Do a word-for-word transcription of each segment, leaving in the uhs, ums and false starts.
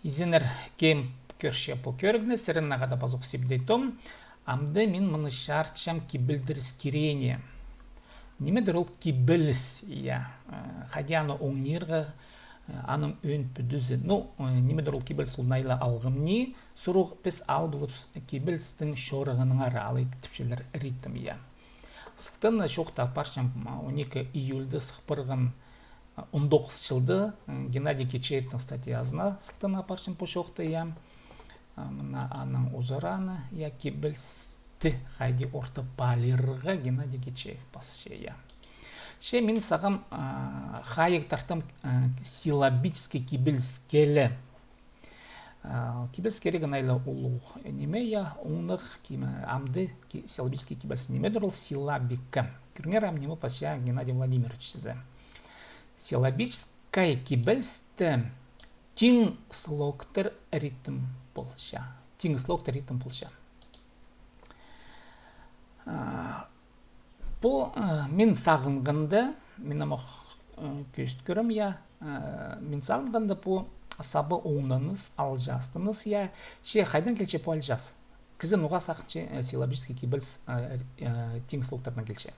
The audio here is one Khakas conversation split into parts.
Изеннер, кем кӧрче пу кӧрігні, сірернең хада пазох Сибдей Том. Амды мин мыны чарытчам кибелдіріс кирее. Нимедір ол кибеліс, я, э, хайди аны оңнирға, э, аның ӧӧн пӱдізі. Ну, э, нимедір ол кибеліс, ол найла алғым ни, сурығ піс алып поларбыс кибелістің чорығынаңар, алай тіпчелер ритм, я. Сылтаң чоохты апарчам, м, он ікі июльда сых парған, м, он тоғыс чылда, м, Геннадий Кичеевтің статьязына сылтаң апарчам пу чоохты, я. А, мына аның узараны, я, кибелісті хайди орта паалирға Геннадий Кичеев пасча, я. Че мин сағам, а, хайығ тартам, а, силлабический кибеліс кирее. А, кибеліс кирее найла улуғ ниме, я, оңнығ, ким-, амды ки-, силлабический кибеліс. Нимедір ол силлабика? Кӧріңер ам, ниме пасча Геннадий Владимирович чізе. Силлабическай кибелісте тиң слогтар ритм полча. Тиң слогтар ритм полча. А, пу, а, мин сағынғанда, мин ам ох, а, кӧзіт кӧрем, я, а, мин сағынғанда, пу саба оңнаныыс, алҷаастаныыс, я, че хайдаң килче пу алҷаас? Кізі ноға сағынча, э, силлабический кибеліс, э, э, тиң слогтарнаң килче.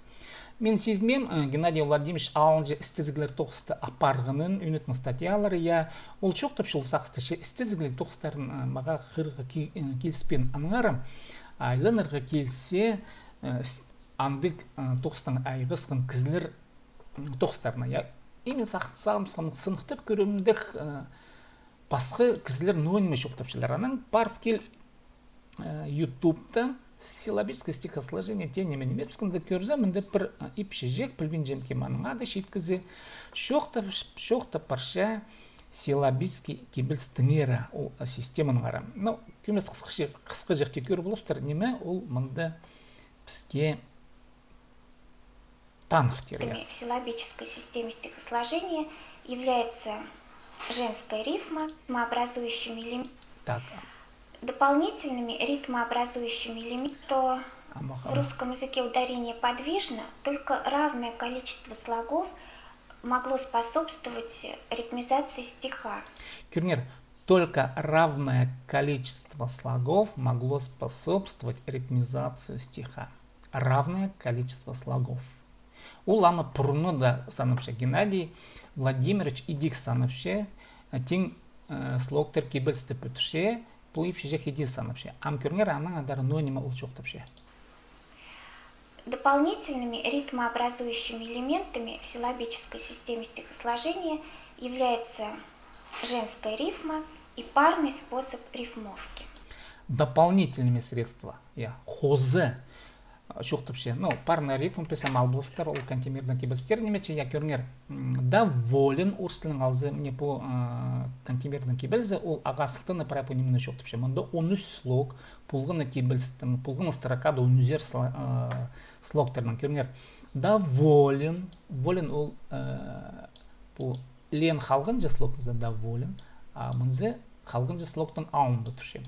Мин сизінмеем, э, Геннадий Владимирович алынҷа істезіглер тоғысты апарғанын, ӱнетін статьялары, я, ол чоохтапча ол сағыста, че істезіглер тоғыстарын, э, мағаа хығырарға ки-, э, киліспеен, аннаңар айланарға килзе, э, с-, андағ, э, тоғыстаң айғасхан кізілер, м, тоғыстарына, я. И мин сағ-, сағам сынах-, сыныхтап кӧрімдег, э, пасха кізілер ноо ниме чоохтапчалар. Анаң парып кил, э, Ютубта силлабическое стихосложение теен ниме, ниме піскенде кӧрзе, мында пір, э, ипчіҷек, пілбинчем кем аның ады, чиит кізі, чоохтап, чоохтап парча силлабический кибелістеңер, ол, э, системанаңар. Ну, кӧмес хысхаҷах, хысхаҷахти кӧр поларзар, ниме ол мында піске танығ тирге. В силлабической системе стихосложения является женская рифма, ритмообразующими элементами. Так. Дополнительными ритмообразующими элементами, то в русском языке ударение подвижно, только равное количество слогов могло способствовать ритмизации стиха. Кӧріңер, только равное количество слогов могло способствовать ритмизации стиха. Равное количество слогов. Ол аны пурнында даа санапча, Геннадий Владимирович идӧк санапча, э, тиң, э, слогтар кибелісті пӱдірче, пу ипчіҷек иди санапча. Ам кӧріңер, анаң андар ноо ниме ол чоохтапча. Дополнительными ритмообразующими элементами в силлабической системе стихосложения является женская рифма и парный способ рифмовки. Дополнительными средства, я, хоза, а, чоохтапча. Ну, парный рифма піс ам алып поларзар, ол кантемирный кибелістер ниме чи, я, кӧріңер. М, доволен, орыс тілінең алза, мына пу, а, кантемирный кибелізі, ол ағаа сылтаң прай пу нимені чоохтапча. Мында он ӱс слог, полған на кибелістің, полған на строкада он ӱзер сла-, а, слогтарнаң, кӧріңер. Доволен, волен ол, э, пу лен халғанҷы слог, за доволен, а мынзы халғанҷы слогтың алнында турча.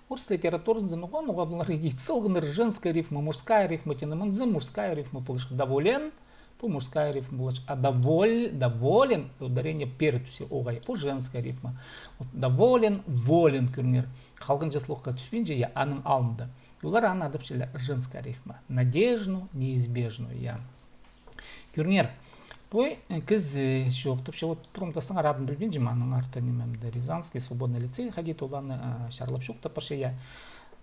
Орыс литературазында ноға, ноға пулар иди салғаннар женская рифма, мужская рифма теені, мынзы мужская рифма поларҷых. Доволен, пу мужская рифма поларҷых. А доволь-, доволен, ударение пеер тӱсче, оғай, пу женская рифма. Вот доволен, волен, кӧріңер. Халғанҷы слогха тӱспинче, я, аның алнында. Олар аны адапчалар женская рифма. Надежну, неизбежную, я. Кӧріңер, пу, э, кізі чоохтапча, вот, промтастың арадын пілбинчем, аның арты нимемде, Рязанский свободный лицей хайди-да ол аны, а, чарлап чоохтап парча, я.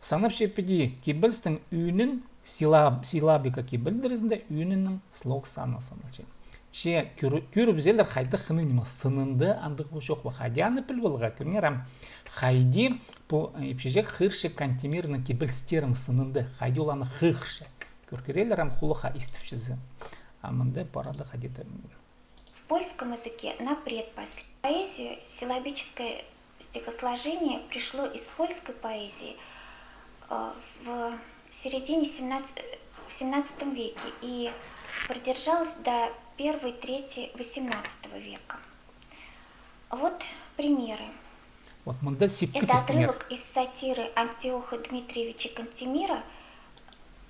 Санапча піди, кибелістің ӧӧнін, силлаб-, силлабика кибелдірізінде ӧӧнінең слог саны саналча. Че кӧр-, кӧрібізерлер, хайдағ хынығ ниме сынында, андағ чох па, хайди аны піліп аларға, кӧріңер ам, хайди пу, э, ипчіҷек хығырча кантемирный кибелістернің сынында, хайди ол аны хығырча. Кӧр кӧрерлер ам, хулахха истіпчезер. А мында парады хайди-да. В польском языке на предпоследнем поэзию силлабическое стихосложение пришло из польской поэзии, э, в середине семнадцатого, в семнадцатом веке и продержалось до первой трети восемнадцатого века. Вот примеры. Вот мында сибкі пістіңер. Это отрывок из сатиры Антиоха Дмитриевича Кантемира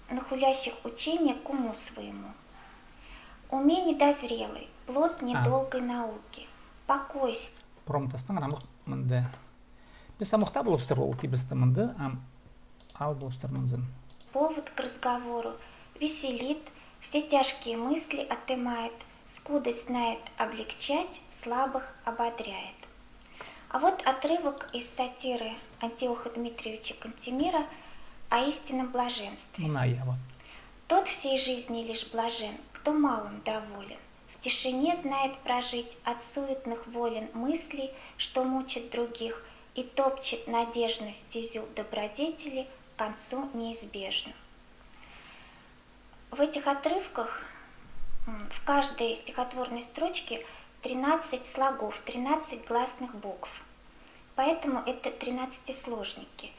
«На хулящих учение к уму своему». Умение дозрелый, плод недолгой науки. Покойся. Промтастың рамых мында. Піс амох табылыбыстыр ол кибісті мында, ам ал полыбыстыр мынзын. Повод к разговору веселит, все тяжкие мысли отымает, скудость знает облегчать, слабых ободряет. А вот отрывок из сатиры Антиоха Дмитриевича Кантемира о истинном блаженстве. Мына я, вот. Тот всей жизни лишь блажен, кто малым доволен. В тишине знает прожить от суетных волен мысли, что мучат других, и топчет надежную стезю добродетели к концу неизбежно. В этих отрывках, м, в каждой стихотворной строчке тринадцать слогов, тринадцать гласных букв. Поэтому это тринадцатисложники.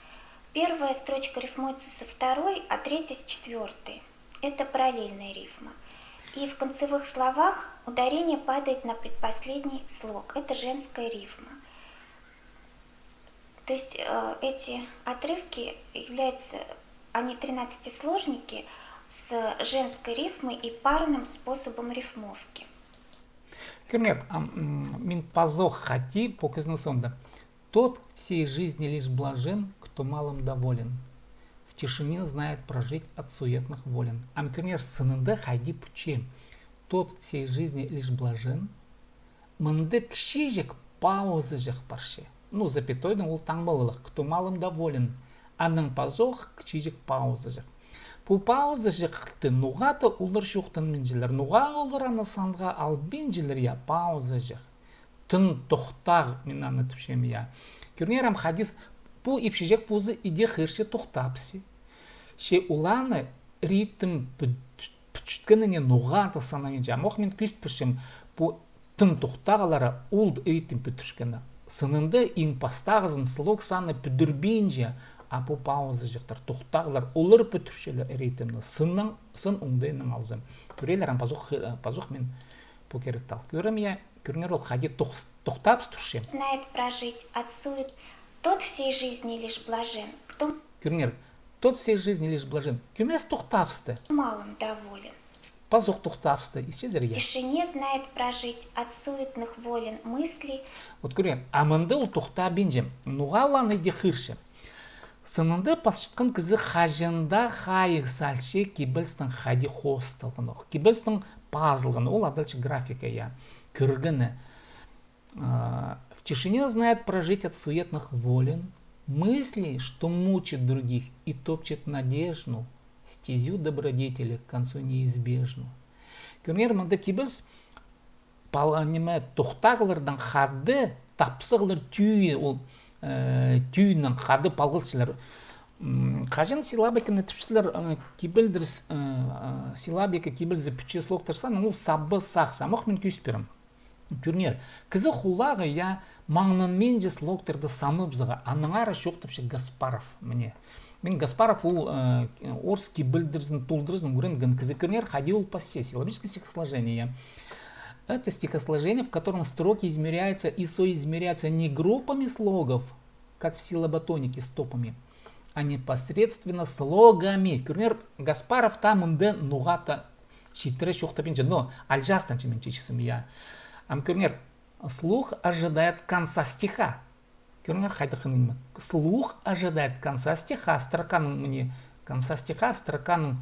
Первая строчка рифмуется со второй, а третья с четвёртой. Это параллельная рифма. И в концевых словах ударение падает на предпоследний слог. Это женская рифма. То есть э, эти отрывки являются, они тринадцатисложники с женской рифмой и парным способом рифмовки. Кӧріңер, ам, м, мин пазох хайди пу кізінің соонда. Тот всей жизни лишь блажен, кто малым доволен. В тишине знает прожить от суетных волен. Ам кӧріңер, сынында хайди пӱтче. Тот всей жизни лишь блажен. Мында кічіҷек паузаҷах парча. Ну, запятойдаң ол таңмалығ, кто малым доволен. Анаң пазох кічіҷек паузаҷах. Пу паузаҷахты ноға-да олар чоохтанминчалар. Ноға олар аны санға албинчалар, я, паузаҷах. Тын тохтағ, мин аны тіпчем, я. Кӧріңер, ам хайди пу ипчіҷек позы иди хығырча тохтапча. Че ол аны ритм пӱт-, пӱтчеткеніне ноға-да санаминча. Амох мин кӧзіт пирчем, пу тын тохтағлары ол ритм пӱтчеткені. Сынында иң пастағызын слог саны пӱдірбинче, а пу паузаҷахтар, тохтағлар, олар пӱдірчелер ритмні. Сыннаң, сын оңдайынаң алза. Кӧрерлер, ам пазох, э, пазох мин пу киректі ал кӧрем, я, кӧріңер, ол хайди тох-, тохтап турча. Знает прожить от сует, тот всей жизни лишь блажен, кто Кӧріңер, тот всей жизни лишь блажен. Кӧмес тохтапсты. Малым доволен. Пазох тохтапсты, исчезер, В я. Тишине знает прожить от суетных волен мыслей. Вот кӧріңер, а мында ол тохтабинча. Ноға ол аны иди хығырча. Сынында пасчатхан кізі хаҷан даа хайығ салча кибелістің хайди хоосталғаны, кибелістің пазылғаны, ол адалча графика, я, кӧргені. А, в тишине знает прожить от суетных волен мысли, что мучат других и топчет надежну стезю добродетели к концу неизбежну. Кӧріңер, мында кибеліс пала ниме тохтағлардаң хада тапсағлар тӧӧй, ол, э, тӧӧйнең хада палғалчалар. М, хаҷан силлабиканы тіпчелер, э, кибелдіріс, э, э, силлабика кибелізі пӱтче слогтар саны, ол саба сах, самох мин кӧзіт пирем. Кӧріңер, кізі хулағы, я, маңнанминча слогтарды санап сыға, аннаңар чоохтапча Гаспаров, мына. Мин Гаспаров ол, э, орыс кибелдірізін толдыразын ӱгренген кізі, кӧріңер, хайди ол пасча, силлабическое стихосложение, я. Это стихосложение, в котором строки измеряются и соизмеряются не группами слогов, как в силлаботонике стопами, а непосредственно слогами. Кӧріңер, Гаспаров та мында ноға-да читіре чоохтабинча, но алҷаастанча мин тіпчем, я. Ам кӧріңер, слух ожидает конца стиха. Кӧріңер, хайдағ ниме. Слух ожидает конца стиха, строканың, мына, конца стиха, строканың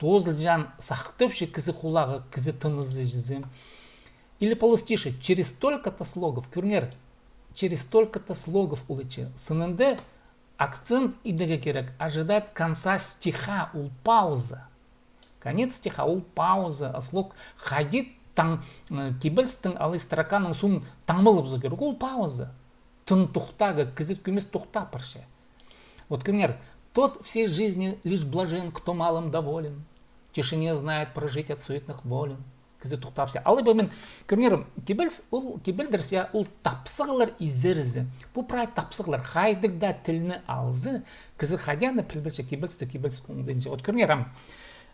тоозылҷаң сахтапча кізі хулағы, кізі тынызы чізе. Или полустишие, через столько-то слогов, кӧріңер, через столько-то слогов ол итче. Сынында акцент идерге кирек, ожидает конца стиха, ол пауза. Конец стиха, ол пауза, а слог хайди таң, э, кибелістің алай строканың соон таңмалабызарға кирек, ол пауза. Тын тохтағы, кізі кӧмес тохтап парча. Вот кӧріңер, тот всей жизни лишь блажен, кто малым доволен, в тишине знает прожить от суетных волен. Кізі тохтапча. Алай ба мин, кӧріңер, кибеліс, ол, кибелдіріс, я, ол тапсағлар изерізі. Пу прай тапсағлар, хайдағ даа тілні алза, кізі хайди аны пілбинче, кибелісті кибеліс оңдайынча. Вот кӧріңер, ам,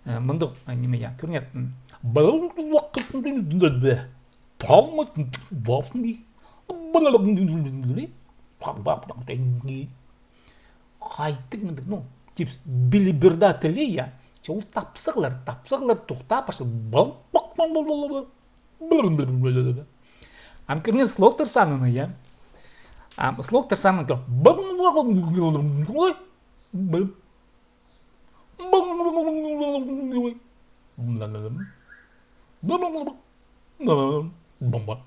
э, мындағ, а, ниме, я, кӧріңер, м. Хайдағ мындағ, ну, типс, пілбере, пірдее тілі, я. Че ол тапсағлар, тапсағлар тохтап парча. Ам кӧріңер, слогтар санына, я. А слогтар санының кӧ-, Бомба.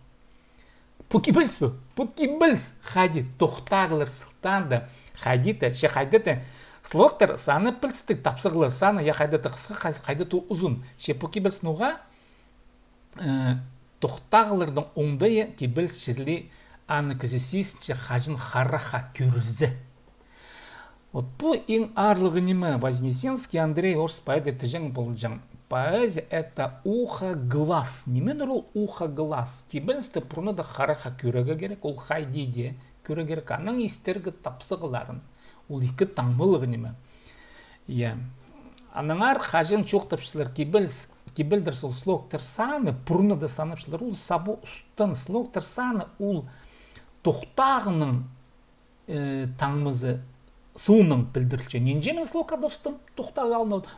Пу кибеліс пу. Пу кибеліс хайди тохтағлар сылтаанда, хайди-да, че хайди-да. Слогтар саны пілдістіг, тапсағлар саны, я хайди-да хысха, хай-, хайди-да узун. Че пу кибеліс ноға, э, тохтағларның оңдайы кибеліс чіли, аны кізі сизінче хаҷан харахха кӧрзе. Вот пу иң аарлығ ниме. Вознесенский Андрей, орыс поэт, тіҷең полҷаң. Поэзия — это ухо, глаз. Ниме ол ухо, глаз? Кибелісті пурнада харахха кӧрерге кирек, ол хайди дее кӧрерге кирек. Анаң истерге тапсағларын. Ол ікі таңмалығ ниме. Я. Аннаңар хаҷан чоохтапчалар кибеліс, кибелдер сол слогтар саны, пурнада санапчалар, ол саба устан. Слогтар саны ол тохтағның э, таңмазы соонаң пілдірілче. Нинҷе мин слог адапчам, тохтағ алнында.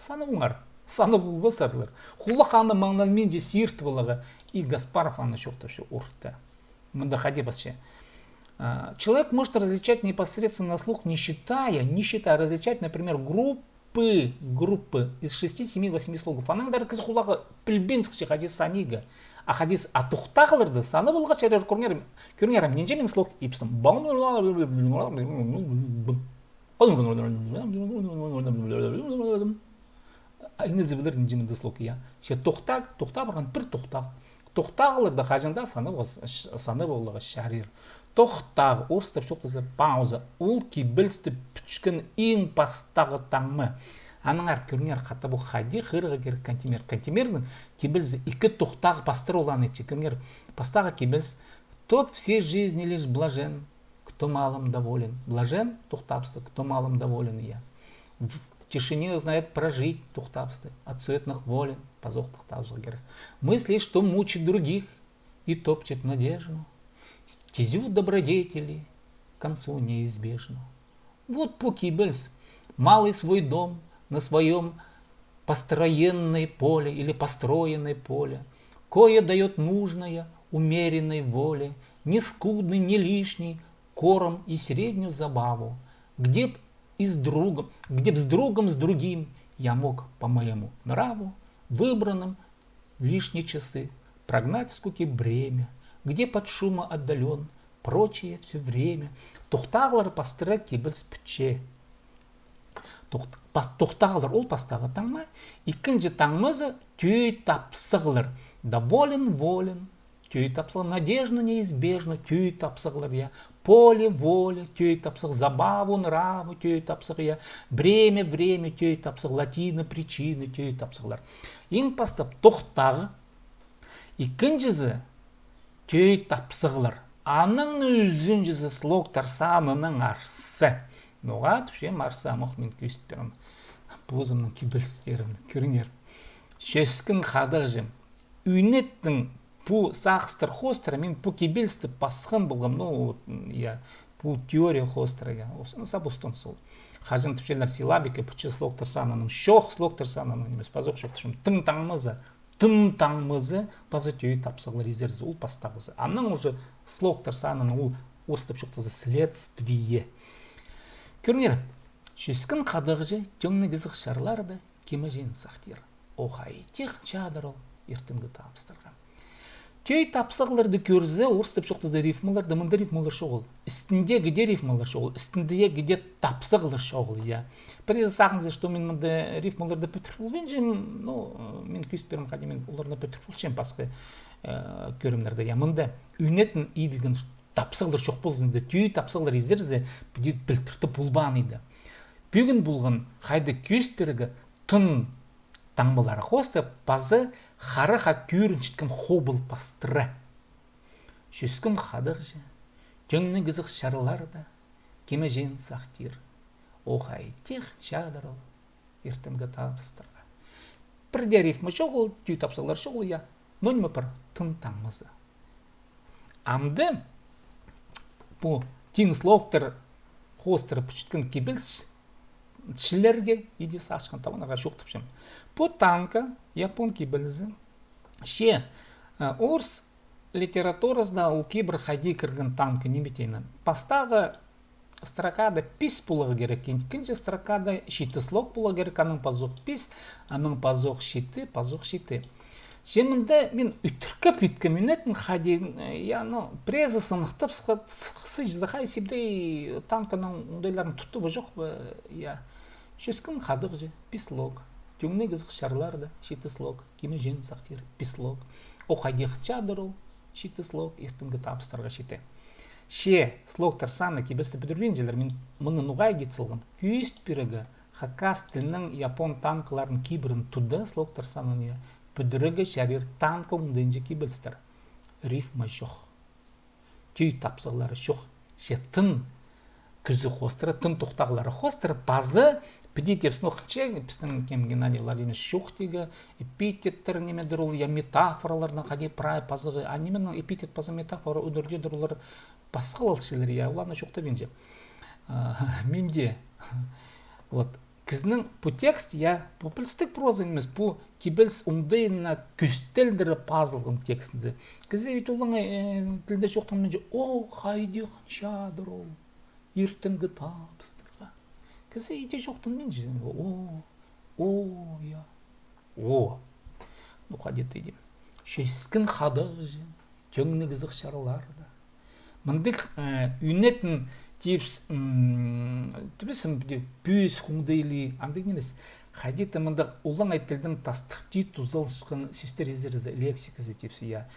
Санабыңар. Санап полбассарлар. Хулах аны маңнанминче сиртіп аларға. И Гаспаров аны чоохтапча орта. Мында хайди пасча. А, человек может различать непосредственно слог, не считая, не считая, различать, например, группу группы, группы из шести, семи, восьми слогов. Аннаңар кізі хулағы пілбинче хайди санирға. А хайди, а тохтағларды санап аларға чарир. Кӧріңер, кӧріңер, нинҷе мин слог ипчем. Ай, нинҷе пілер, нинҷе мында слог, я. Че тохтағ, тохтағ парған, пір тохтағ. Тохтағларды хаҷан даа санап, санап аларға чарир. Тохтағ, орыстап чоохтаза, пауза. Ол кибелісті пӱтчеткен иң пастағы таңма. Аннаңар кӧріңер, хатабох хайди хығырарға кирек кантемир. Кантемирнің кибелізі ікі тохтағ пастыра оланы итче. Кӧріңер, пастағы кибеліс: «Тот всей жизни лишь блажен, кто малым доволен». Блажен — тохтабыстығ, кто малым доволен, я. В тишине знает прожить — тохтабыстығ, от суетных волен, пазох тохтабызарға кирек. Мысли, что мучит других и топчет надежду, стезю добродетели к концу неизбежну. Вот пу кибеліс: «Малый свой дом, на своём построенное поле или построенное поле, кое даёт нужное умеренной воле, не скудный, не лишний корм и среднюю забаву, где б и с другом, где б с другом, с другим я мог по моему нраву, выбранным в лишние часы, прогнать скуки бремя, где под шумом отдалён, прочее всё время». Тохтағлар пастыра кибеліс пӱтче. Тохт-, пас-, тохтағлар — ол пастағы таңма. Ікінҷі таңмазы — тӧӧй тапсағлар. Доволен, волен — тӧӧй тапсағлар. Надежду, неизбежну — тӧӧй тапсағлар, я. Поле, воля — тӧӧй тапсағ. Забаву, нраву — тӧӧй тапсағ, я. Бремя, время — тӧӧй тапсағ. Латина, причина — тӧӧй тапсағлар. Иң пастап тохтағ. Ікінҷізі — тӧӧй тапсағлар. Анаң на ӱзінҷізі — слогтар санының арса. Ноға тіпчем арса, амох, мин кӧзіт пирем позымның кибелістерімні. Кӧріңер. Чӧскін хадағҷы. Ӱнеттің пу сағыстар хоостыра мин пу кибелісті пасхан полғам. Ну, вот, я, пу теория хоостыра, я. Ос-, ну, саба устан сол. Хаҷан тіпчелер силлабика пӱтче слогтар санының. Чох, слогтар санының нимес, пазох чох тіпчем. Тың таңмазы. Тың таңмазы паза тӧӧй тапсағлар изерзе, ол пастағызы. Анаң уже слогтар санының, ол орыстап чоохтаза следствие. Кӧріңер, чӧскін хадағҷы тӧңніг ызых чарларда кимеҷеен сахтир. Ох, ай, тиң чадыр ол иртенгі табыстарға. Тӧӧй тапсағларды кӧрзе, орыстап чоохтаза рифмаларда, мында рифмалар чоғыл. Істіндегі дее рифмалар чоғыл, істіндегі дее тапсағлар чоғыл, я. Пірдеезі сағынза, что мин мында рифмаларды пӱдіріп полбинчам, ну, мин кӧзіт пирем, хайди мин оларны пӱдіріп полчам пасха, э, кӧрімнерде. Я, мында ӱнетін иділген тапсағлар чох ползын, тӧӧй тапсағлар изерзе, піди пілдіртіп полбаан иді. Пӱӱн полған хайди кӧзіт пирерге тың таңмалары хоостыра паза харахха кӧрінчеткен хобыл пастыра. Чӧскін хадағҷы тӧңніг ызых чарларда кимеҷеен сахтир. Ох, ай, тиң чадыр ол иртенгі табыстарға. Пірдее рифма чоғыл, тӧӧй тапсағлар чоғыл, я. Но ниме пар, тың таңмазы. Амды пу тиң слогтар хоостыра пӱтчеткен кибелісчілерге иди сағысхан табанарға чоохтапчам. Пу танка, япон кибелізі. Че, э, орыс Литературазына ол кибір хайди кірген танка, ниме теені. Пастағы строкада пис поларға кирек, икінҷі строкада читі слог поларға кирек, анаң пазох пис, анаң пазох читі, пазох читі. Че мында мин ӱтіркеп иткем, ӱнетін хайди, я, ну, преза сыныхтап сыхса, сыхса, хай сибдей танканың оңдайларын тутып чох па, я. Чӧскін хадығҷы, пис слог. Тӧңніг ызых чарларда, читі слог. Кимеҷең сахтир, пис слог. О хайдағ чадыр ол, читі слог, иртенгі табыстарға читі. Че слогтар саны кибелісті пӱдірбинчелер, мин мыны ноға ит салғам. Кӧзіт пирерге, хакас тілінең япон танкаларының кибірін туда, слогтар санын, я, пӱдірерге чарир танка оңдайынҷа кибелістер. Рифма чох. Тӧӧй тапсағлары чох. Че тың кӱзі хоостыра, тың тохтағлары хоостыра, паза піди теп сынох, че пістің кем Геннадий Владимирович чоохтирға, эпитеттер нимедір ол, я, метафораларның хайди прай пазығы, а нименің эпитет паза метафора ӱдірдедір, олар пасхалалчалар, я, оларны чоохтабинчам. А, мин дее. Вот. Кізінің пу текст, я, пу пілістіг проза нимес, пу кибеліс оңдайына кӧстелдіре пазылған текстінзер. Кізі ведь олаңай, э, тілде чоохтанминча, о, хайдағ чадыр ол, иртенгі табыстарға. Кізі иди чоохтанминча, о, о, я. О. Ну, хайди тидім. Чӧскін хадығҷы, тӧңніг ызых чарларда. Мындағ, э, ӱнетін типс, м, тібісім, піди, пӧзік оңдайлығ, андағ нимес. Хайди-да мындағ олаңай тілдең тастыхти тузалысхан сӧстер изерізі, лексиказы типсі, я.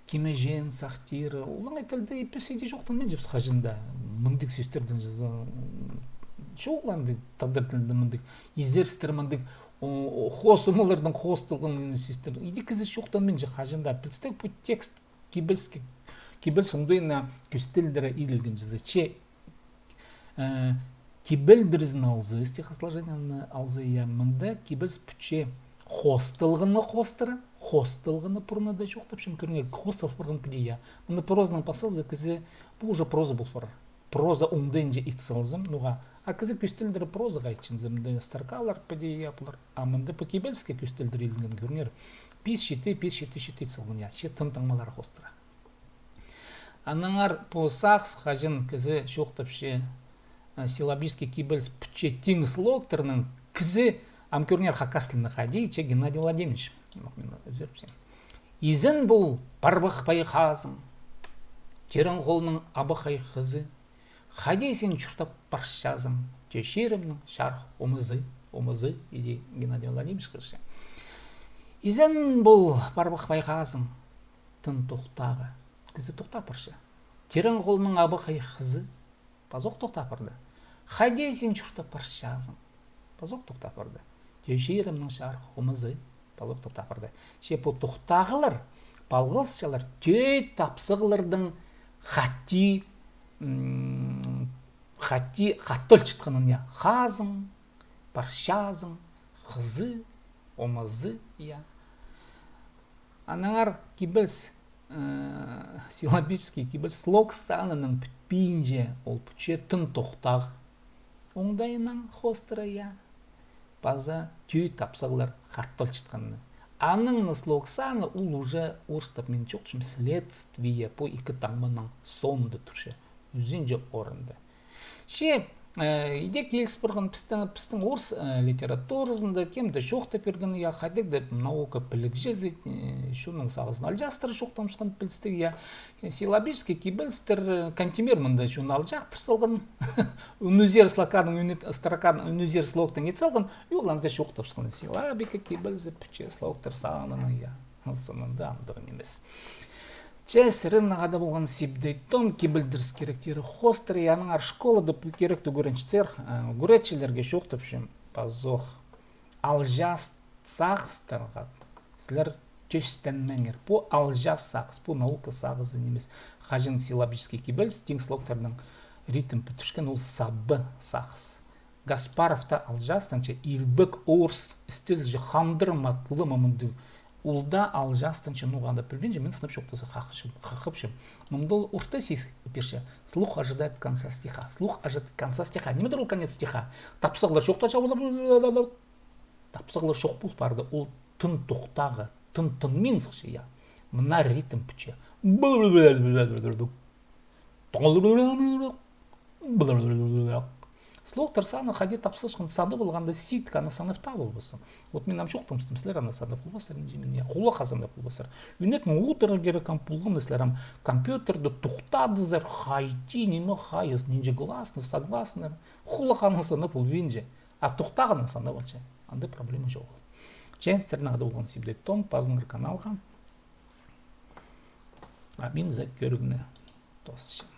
Кимеҷең сахтир, олаңай тілде иппес иди чоохтанминчабыс хаҷан даа. Мындағ сӧстердең чаза, м, чоғыл андағ тадар тілінде мындағ изерістер, мындағ, о, о, хоос омалардаң хоосталған сӧстер. Иди кізі чоохтанминча хаҷан даа. Пілістіг, пу текст кибеліске, кибеліс оңдайына кӧстелдіре иділген чаза. Че, э, кибелдірізін алза, стихосложениені алза, я, мында кибеліс пӱтче хоосталғаны хоостыра, хоосталғаны пурнада чоохтапчам, кӧріңер, хоостал парған піди, я. Мында прозанаң пас салза, кізі, пу уже проза пол парар. Проза оңдайынҷа ит салзам, ноға. А кізі кӧстелдіре прозаға итче, мында строкалар піди, я, пулар. А мында пу кибеліске кӧстелдіре иділген, кӧріңер. Пис, читі, пис, читі, читі ит салған, я. Че тың таңмалары хоостыра. Аннаңар пу сағыс, хаҷан кізі чоохтапча, э, силлабический кибеліс пӱтче тиң слогтарнаң, кізі, ам кӧріңер, хакас тіліне хайди, че Геннадий Владимирович. Мин ӱзеріпсем. Изен пол, парбахпай хазың, тирең холның абахай хызы, хайди син чуртап парчазың, тӧӧй чирімнің чарых омазы, омазы, иди Геннадий Владимирович кірче. Изен пол, парбахпай хазың, тын тохтағы. Кізі тохтап парча. Тирең холның абахай хызы пазох тохтап парды. Хайди син чуртап парчазың? Пазох тохтап парды. Тӧӧй чирімнің чарых омазы пазох тохтап парды. Че пу тохтағылар палғалысчалар тӧӧй тапсағлардаң хати, м, хати хатталчатханын, я. Хазың, парчазың, хызы, омазы, я. Аннаңар кибеліс, э, силлабический кибеліс слог санынаң пӱтпинче, ол пӱтче тың тохтағ оңдайынаң хоостыра, я. Паза тӧӧй тапсағлар хатталчатханына. Аның на слог саны ол уже орыстап мин чоохтапчам, следствие, пу ікі таңманың соонда турча, ӱзінҷі орында. Че, э, иди киліс парған пістің, пістің орыс, э, литературазында кем-де чоохтап пирген, я, хайдағ-да наука пілігҷізі, э, чонның сағызын алҷаастыра чоохтабысхан пілістіг, я. Э, силлабический кибелістер, э, Кантемир мында чонны алҷаастыр салған, ӱнізер слоканың, ӱнет-, строканың ӱнізер слогтаң ит салған, и оларны чоохтабысхан. Силлабика кибелізі пӱтче слогтар санынаң, я. Сынында андағ нимес. Че сірернең хада полған сибдей том, кибелдіріс киректері хоостыра, я, аннаңар школада пу киректі ӱгренчетсер, э, ӱгретчілерге чоохтапчам, пазох. Алҷаас сағыстарға сірер тӧстенмеңер. Пу алҷаас сағыс, пу наука сағызы нимес. Хаҷан силлабический кибеліс тиң слогтарның ритм пӱдірчеткен, ол саба сағыс. Гаспаров та алҷаастанча, илбек орыс істезігҷі, хандырым атлы мындағ. Ол даа алҷаастанча, ноға даа пілбинчем, мин сынап чоохтаза хахчым, хахапчам. Мында ол орта сис пирче: слух ожидает конца стиха. Слух ожидает конца стиха. Ниме дір ол конец стиха? Тапсағлар чоохтапча, тапсағлар чох пол парды. Ол тын тохтағы, тын тынмин сыхча, я. Мына ритм пӱтче. Слогтар саны хайди тапсасхын, саны полғанда сидік аны санап таа полбассың. Вот мин ам чоохтаам, сірер аны санап полбассар, нинҷе мин, я, хулахха санап полбассар. Ӱнетін одырарға кирек ам полған, сірер ам компьютерді тохтадызар, хайди, ниме, хайыс, нинҷе гласный, согласный, хулахха аны санап полбинча. А тохтағанын санап алча. Анда проблема чоғыл. Че, сірернең хада полған Сибдей Том, пазыныңар каналға. А мин за кӧрігні тоосчам.